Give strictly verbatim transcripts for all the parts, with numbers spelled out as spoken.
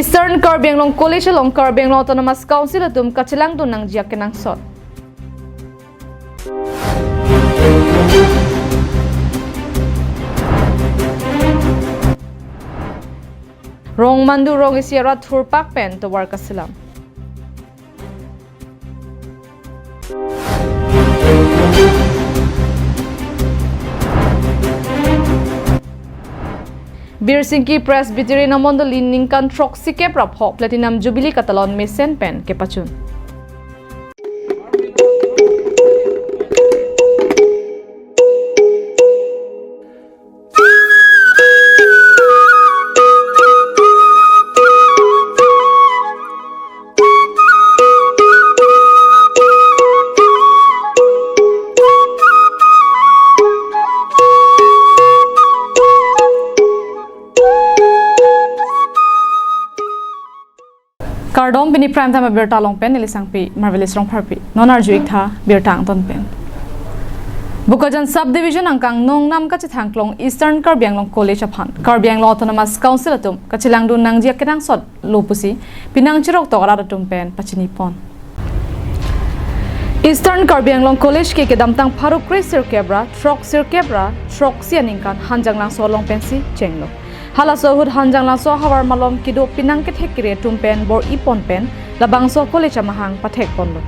Eastern Karbi Anglong College along Karbi Anglong Autonomous Council atum kachelangdun nangji akenangsot. Rong mandu rong isi arat thurpak pen tovar kaselam. Birsingki Presbyterian Amondoli ningkan throksi kep ra pho Platinum Jubilee katalon mesen pen kepachun. Kardom, pini Prime Time abirta along pen neli Sangpi Marvelous Rongpharpi. Non arju-ik tha birta angton pen. Bokajan Sub Division angkang Nongnam kachethang klong Eastern Karbi Anglong College aphan Karbi Anglong Autonomous Council atum kachelangdun nangji akenangsot lo pusi penang cheroktok arat atum pen pachini pon. Eastern Karbi Anglong College ke kedamtang pharo kre sirkep ra throk sirkep ra throksi aningkan Hanjanglangso along pensi chenglo. Halaso ahut Hanjanglangso ahavar malom kedo penang kethek kere atum pen bor-i pon pen labangso college amahang pathek ponlo.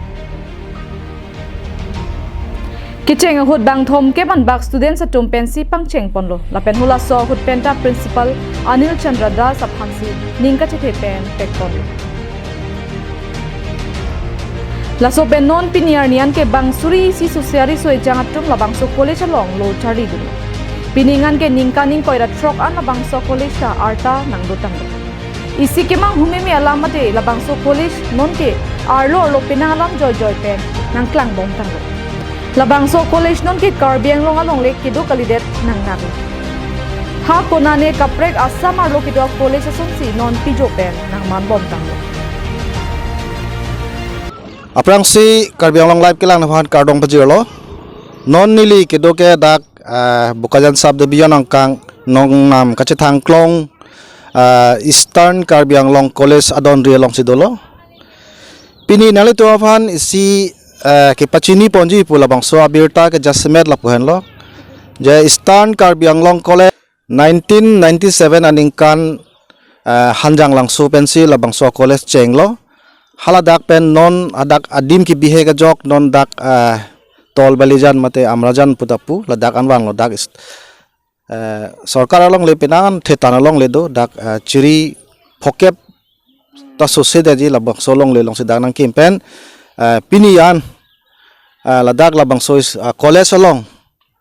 Kecheng ahut bang thomkep anbak students atum pensi pangcheng ponlo. Lapen halaso ahut penta Principal Anil Chandra Das aphansi ning kachethe pen pek ponlo. Laso pen non pini arni an ke bang suri isi sosiari so ejang atum labangso college along lo charlidun. Pini an ke ningkan ingkoi ra throk an labangso college ta arta nangdotanglo. Isi kemang humeme alam mate labangso college non ke arlo arlo penang alam joijoi pen nangklangbomtanglo. Labangso college non ke Karbi Anglong along le kedo kalidet nangnang. Ha konane kaprek Assam arlo kedo college asonsi non pijo pen nangmanbomtanglo. Aphrangsi Karbi Anglong Live kelang aphan kardom pajirlo. Non neli kedo ke dak, ah, Bokajan Sub Division angkang Nongnam kachethang klong, ah, Eastern Karbi Anglong College adonri alongsi dolo. Pini nanglitum aphan isi, eh, kepachini ponji pu labangso abirta ke jasemet lapu henlo. Je Eastern Karbi Anglong College nineteen ninety-seven aningkan, eh, Hanjanglangso pensi labangso college chenglo. Haladak pen non hadak adim kebihe kejok non dak, eh, Tol Balijan mate Amrajan pu ta pu ladak an vanglo dak is-, eh, sorkar along le penang thetan along le do dak, eh, chiri phokep ta sose daji labangso along le alongsi dak nangkim pen, eh, pini an, eh, ladak labangso is-, eh, college along,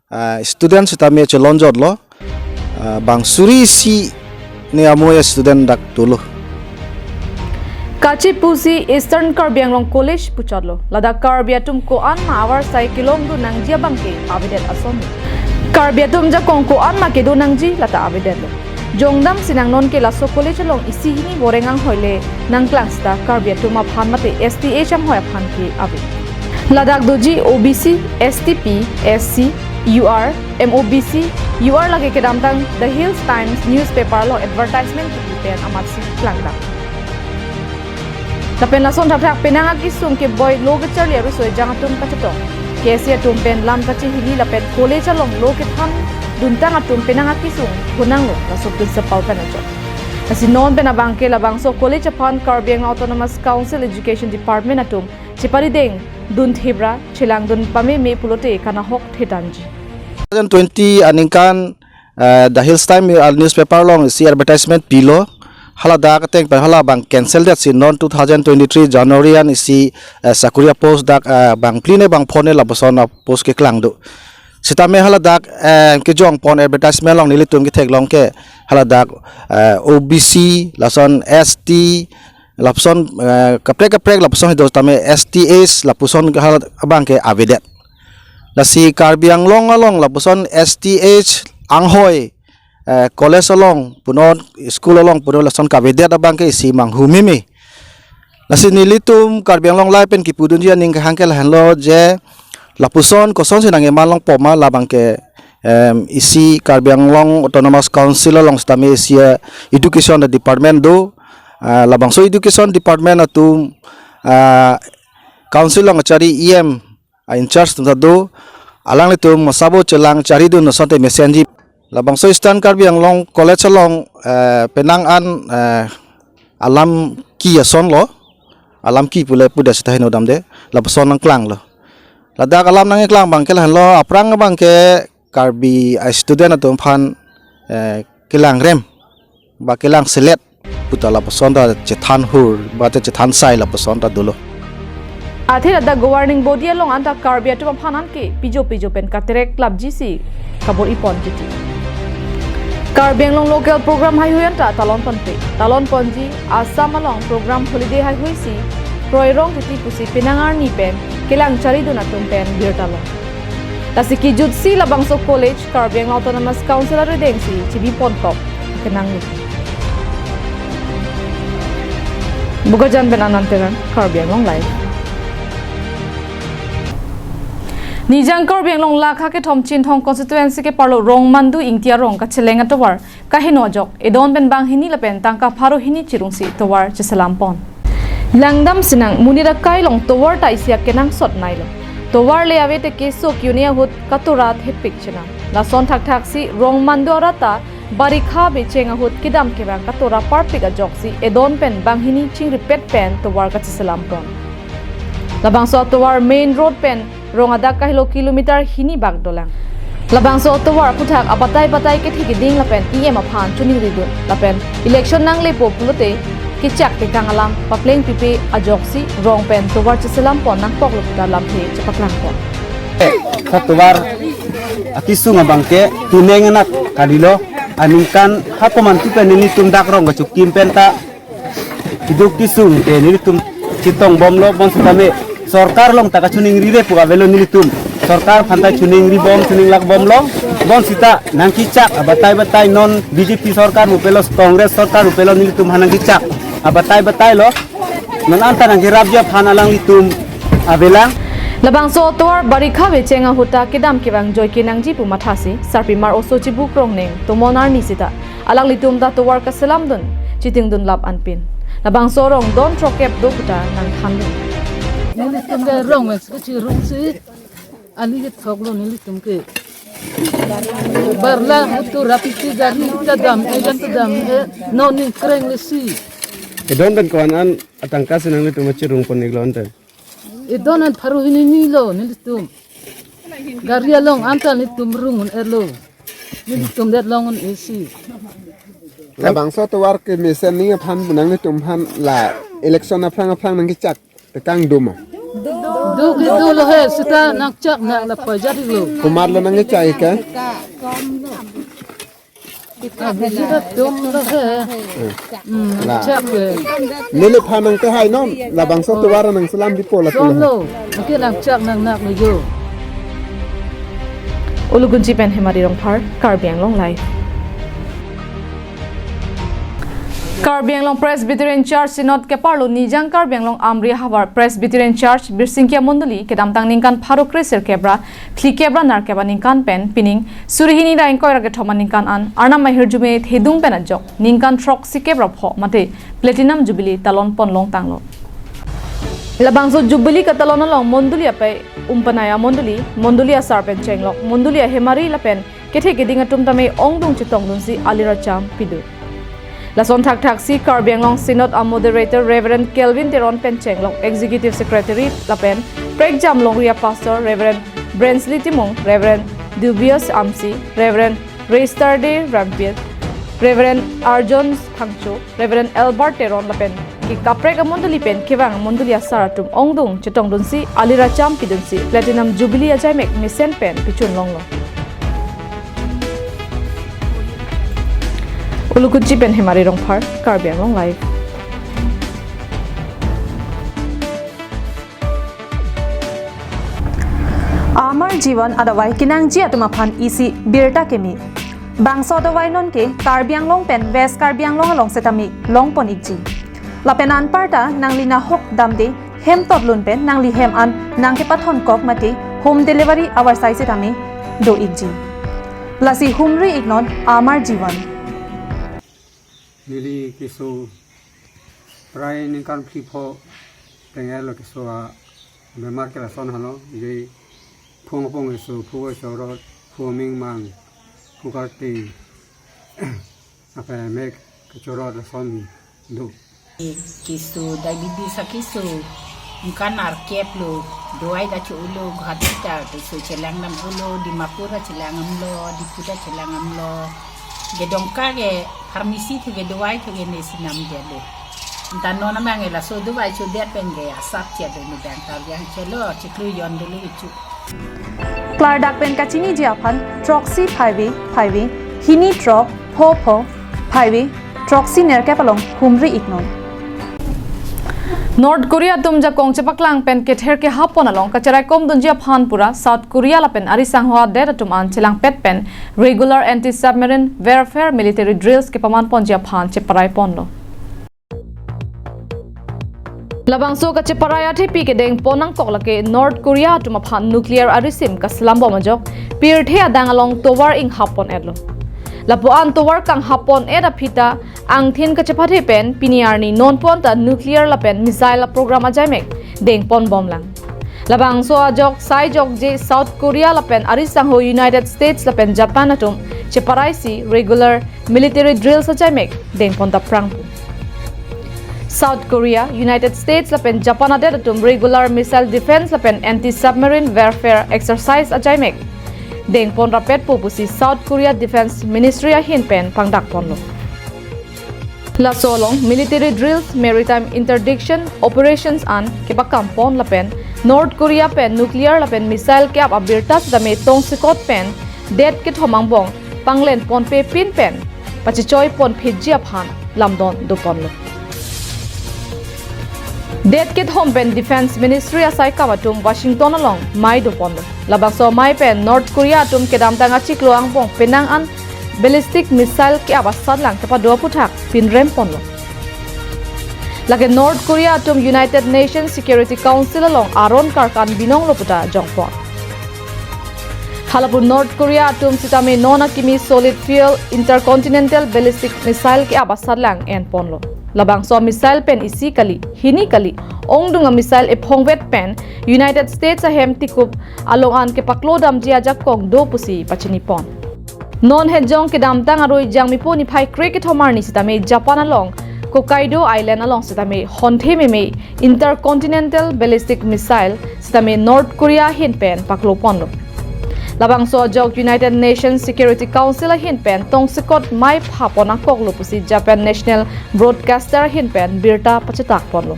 eh, student sitame chelonjotlo, eh, bang suri isi ne amoya student dak dolo. Kachipusi Eastern Karbi Anglong College puchotlo. Ladak Karbi atum ko-an ma avarsai kelongdun nangji abang ke avedet ason. Karbi atum jakong ko-an ma kedo nangji lata avedetlo. Jongdam sinang non ke laso college along isi hini boreng anghoi le nangklang seta Karbi atum aphan mate S T H anghoi aphan ke ave. Ladak doji O B C, S T P, S C, U R, M O B C, U R lake kedamtang The Hills Times newspaper along advertisement kepi pen amatsi klangdam. Lapen lason thakthak penang akesung keboi lo kecharli arusoi jang atum kachetong. K S A atum pen lam kachihili lapen college along lo kethan duntang atum penang akesung phonanglo laso principal pen ajok. Lasi non pen abang ke labangso college aphan Karbi Anglong Autonomous Council Education Department atum cheparideng dun thibra chelangdun pameme pulote kanahok thetanji. Two thousand twenty aningkan, eh, The Hills Times, eh, newspaper along isi advertisement pilo. Haladak ateng pen hala bang cancel det si non two thousand twenty-three January an isi, eh, sakuri post dak, eh, bang phli ne bang phongo ne lapuson apost keklang do. Sitame haladak, eh, kejong pon advertisement along nelitum ketheklong ke haladak, eh, O B C, lason S T, lapuson, eh, kaprek kaprek lapuson hido tame S T H lapuson hal abang ke avedet. Lasi Karbi Anglong along lapuson S T H anghoi, eh, college along punon school along punon lason kavedet abang ke isi manghumeme. Lasi nelitum Karbi Anglong Live pen kipudunji aning kehang ke lahenlo je lapuson kosonsi nang-eman longpo ma labang ke, em, isi Karbi Anglong Autonomous Council along sitame isi, eh, education department do, Ah, labangso Education Department atum, ah, Council along kachari E M a-in-charge atum ta do, alanglitum masabo chelang charidun asonte mesenji. Labangso Eastern Karbi Anglong College along, eh, penang an, eh, alam ki ason lo, alam ki pule puda seta heno damde, lapuson nangklang lo. Ladak alam nangklang abangke lahenlo, aphrang abangke Karbi a-student atum aphan, eh, kelang rem ba kelang selet puta lapuson ta chethan hur ba ta chethan sai lapuson ta dolo. Athe ladak governing body along anta Karbi atum aphan anke pijo pijo pen katerek lapji si kabor-i pon titi. Karbi Anglong local program haihui anta talon ponpe. Talon ponji Assam along program holiday haihui si kroirong titi pusi penang arni pen kelang charidun atum pen birta long. Lasi kejut si labangso college Karbi Anglong Autonomous Council arideng si chibi ponkok kenanglo. Bokajan pen Anand Terang, Karbi Anglong Live. Nijang Karbi Anglong lakha kethom Chinthong constituency keparlo Rongmandu Ingti arong kacheleng atovar kaheno ajok edon pen banghini lapen tangka pharo hini chirungsi tovar cheselam pon. Langdam sinang monit akai along tovar ta isi akenangsot nailo. Tovar le ave te keso ke-un-e ahut katora thepik chenam. Lason thakthak si Rongmandu arat ta barikha becheng ahut kedam kevang katora parpik ajok si edon pen banghini chingripet pen tovar kacheselam pon. Labangso atovar main road pen rong adak kahelo kilometer hini bak dolang. Labangso atovar aphuthak abatai batai kethe keding lapen E M aphan choningridun lapen election nanglepo pulote kechak tekang alam papleng pipe ajok si rong pen tovar cheselam pon nangkoklo puta lamthe chepaklang pon. Sa tovar akesung abangke tuneng anak kalilo, aningkan hakomantu pen nelitum dak rong kachokim pen ta keduk kesung ke nelitum chetong bomlo, bonsitame sorkar along ta kachoningri re pu avelo nelitum. Sorkar aphan ta choningri bom, choninglak bomlo, bonsita nangkechak abatai batai non B J P sorkar mu pelo, Congress sorkar mu pelo nelitum aphan nangkechak abatai batai lo. Non anta nangkerapji aphan alanglitum avelang. Labangso atovar barikha becheng ahut ta kedam kevang joike nangji pu mathasi sarpimar oso chibu krong neng tomon arni sita alanglitum ta tovar kaselamdun chitingdun lap anpin. Labangso rong don throkep do puta nangthandun. Nelitum ke rong es ke chirungsi ali kethoklo nelitum ke. Barla hutu rapiti gari ta dam-e, jan ta dam-e, non ning kreng lesi. Edon pen ko-an an atangka si nanglitum chirung pon-iklo ante? Edon an pharo hini nilo nelitum. Gari along anta nelitum rung un-elo. Nelitum det long un-esi. Labangso tovar kemesen nangji aphan nanglitum aphan la election aphrang aphrang nangkechak tekang do ma? Do ke dolo he, sita nangchak nang la pajat lo. Komatlo nangkechak ke? Abisi ta dolo he. Hmm, la chak he. Neliphan nangkehai non, labangso tovar nangselam bipo la dolo. Ke nangchak nang nak lo jo. Ulukunchi pen Hemari Rongphar, Karbi Anglong Live. Karbi Anglong Presbyterian Church Synod keparlo Nijang Karbi Anglong Amri ahavar Presbyterian Church Birsingkia Mondoli kedamtang ningkan pharo kre sirkep ra phlikep ra nerkep aningkan pen pining suri hini ra ingkoi ra kethom aningkan an Arnam ahirjume thedung pen ajok ningkan throksikep ra pho mate Platinum Jubilee talon pon longtanglo. Labangso Jubilee katalon along Mondoli apai Umpanai amondoli, mondoli asar pen chenglok, mondoli ahemari lapen kethe keding atum tame ongdung chetongdunsi aliracham pidun. Lason thakthak si Karbi Anglong Synod a Moderator Reverend Kelvin Teron pen chenglok, Executive Secretary lapen prekjam longri a Pastor Reverend Brensley Timung, Reverend Dubious Amsi, Reverend Register Day Rampil, Reverend Arjon Thangcho, Reverend Albert Teron lapen ke kaprek amondoli pen kevang amondoli asar atum ongdung chetongdunsi aliracham pidunsi Platinum Jubilee ajaimek mesen pen pichun longlo. Ulukunchi pen Hemari Rongphar, Karbi Anglong Live. Amar Jivan adavai kenangji atum aphan isi birta kemi. Bangso adavai nonke Karbi Anglong pen West Karbi Anglong along setame longpon-ikji. Lapen anparta nangli nahok damde hem totlun pen nangli hem an nangkepathon kok mate home delivery avarsai setame do-ikji. Lasi humri-iknon Amar Jivan. Neli keso Prai ningkan phli pho teng-et lo keso abemar ke lason helo, je phung apong keso, phu kechorot, phu aming mang, phu karting, ape mek kechorot lason do. Keso diabetes akeso, ningkan arkep lo, dawai ta cho-olo, Guwahati ta keso chelang damlo, Dimapur ta chelang damlo, Diphu ta chelang damlo. Ke Dongka ke pharmacy thu ke dawai thu ke nesi namdetlo. Anta non abang ke laso dawai chodet pen ke asap che do ni bang ta yang chelo chiklo yon dulu ichu. Klardak pen kachiniji aphan throksi phaivi phaivi hini throk pho pho phaivi throksi nerkep along humri iknon. North Korea atum jakong chepaklang pen kether kehap pon along kacharaikom dunji aphan pura South Korea lapen ari sangho adet atum an chelangpet pen regular anti-submarine warfare military drills kepaman ponji aphan cheparai ponlo. Labangso kacheparai athepi kedeng pon nangkok lake North Korea atum aphan nuclear arisim kaselam bom ajok pirthe adang along tovar inghap pon-etlo. Lapu-an tovar kanghap pon-et aphi ta angthin kachepathe pen pini arni non pon ta nuclear lapen missile program ajaimek deng pon bomlang. Labangso ajok sai jokje South Korea lapen ari sangho United States lapen Japan atum cheparai si regular military drills ajaimek deng pon ta prang pu. South Korea, United States lapen Japan adet atum regular missile defense lapen anti-submarine warfare exercise ajaimek deng pon rapet po pusi South Korea Defense Ministry ahin pen pangdak ponlo. Laso along military drills, maritime interdiction operations an kepakam pon lapen North Korea pen nuclear lapen missile ke-ap abirta sitame tongsekot pen det kethom angbong panglen ponpe pin pen pachechoi ponphitji aphan lamdon do ponlo. Det kethom pen Defense Ministry asaikam atum Washington along mei do ponlo. Labangso mei pen North Korea atum kedamtang achiklo angbong penang an ballistic missile ke-ap asatlang kepado aphuthak pinrem ponlo. Lake North Korea atum United Nations Security Council along aron karkan binonglo puta jongpon. Halapu North Korea atum sitame non akimi solid fuel intercontinental ballistic missile ke-ap asatlang en ponlo. Labangso missile pen isi kali, hini kali, ongdung a missile ephongvet pen United States ahem tikup along an kepaklo damji ajakong do pusi pachini pon. Non hejong kedamtang arui Jangmipo niphai kre kethom arni sitame Japan along Hokkaido Island along sitame honthe meme intercontinental ballistic missile sitame North Korea ahin pen paklo ponlo. Labangso ajok United Nations Security Council ahin pen tongsekot mei pha pon akoklo pusi Japan National Broadcaster ahin pen birta pachetak ponlo.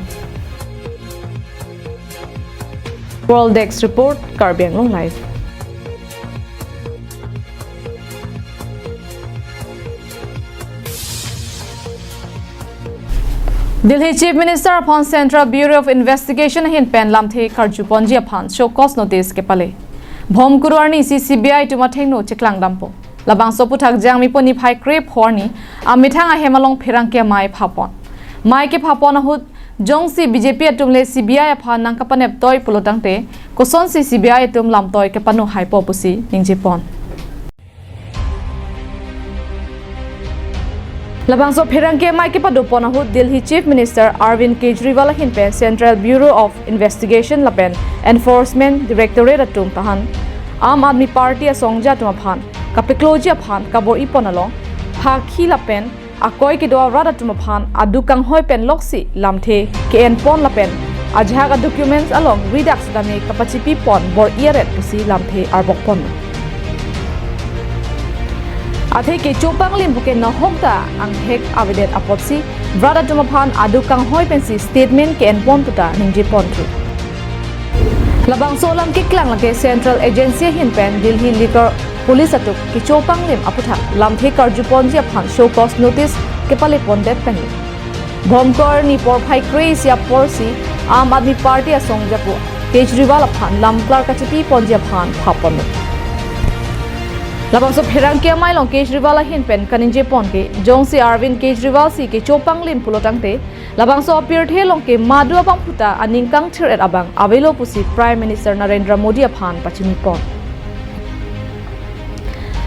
World Desk Report, Karbi Anglong Live. Delhi Chief Minister aphan Central Bureau of Investigation ahin pen lamthe karju ponji aphan show cause notice kepale. Bhomkuru arni si C B I atum athengno cheklang dampo. Labangso aphuthak Jangmipo niphai kre pho arni amethang ahem along pherangke mei pha pon. Mei kepha pon ahut jongsi B J P atum le C B I aphan nangkapanep toi pulo tangte, kosonsi C B I atum lamtoi kepano haipo pusi ningje pon. Labangso pherangke mei kepado pon ahut Delhi Chief Minister Arvind Kejriwal ahin pen Central Bureau of Investigation lapen Enforcement Directorate atum aphan Aam Aadmi Party asongja atum aphan kapekloji aphan kabor-i pon along phakhi lapen akoi kedo arat atum aphan aduk kanghoi pen loksi lamthe ke-en pon lapen ajahak a-documents along ridak sitame kapachipi pon bor-i aret pusi lamthe arbok pon. Athe kecho panglim puke nahok ta anghek avedet apotsi brat atum aphan aduk kanghoi pensi statement ke-en pon puta ningje pon thu. Labangso alam keklang lake Central Agency ahin pen Delhi Liquor Police atum kecho panglim aphuthak lamthe karju ponji aphan show cause notice kepale pondet pen. Bhomkuru arni porphai kre-isi apor si Aam Aadmi Party asongja pu Kejriwal aphan lamklar kachipi ponji aphan pha pon. Labangso pherangke amei along Kejriwal ahin pen kaningje pon ke, jongsi Arvind Kejriwal si kecho panglim pulo tangte, labangso apirthe along ke madu abang puta aning kangthir-et abang avelo pusi Prime Minister Narendra Modi aphan pachini pon.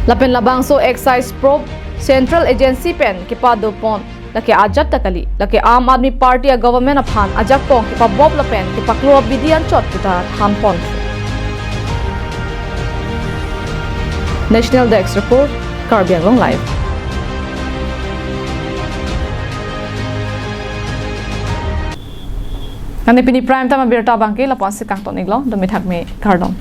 Lapen labangso excise probe Central Agency pen kepado pon Lake ajat ta kali, lake Aam Aadmi Party a-government aphan ajakong kepabop lapen kepaklo abidi anchot puta thanpon. National Desk Report, Karbi Anglong Live. Ane pini Prime Time abirta abangke lapu-ansi kangton-iklo, dome thakme, kardom.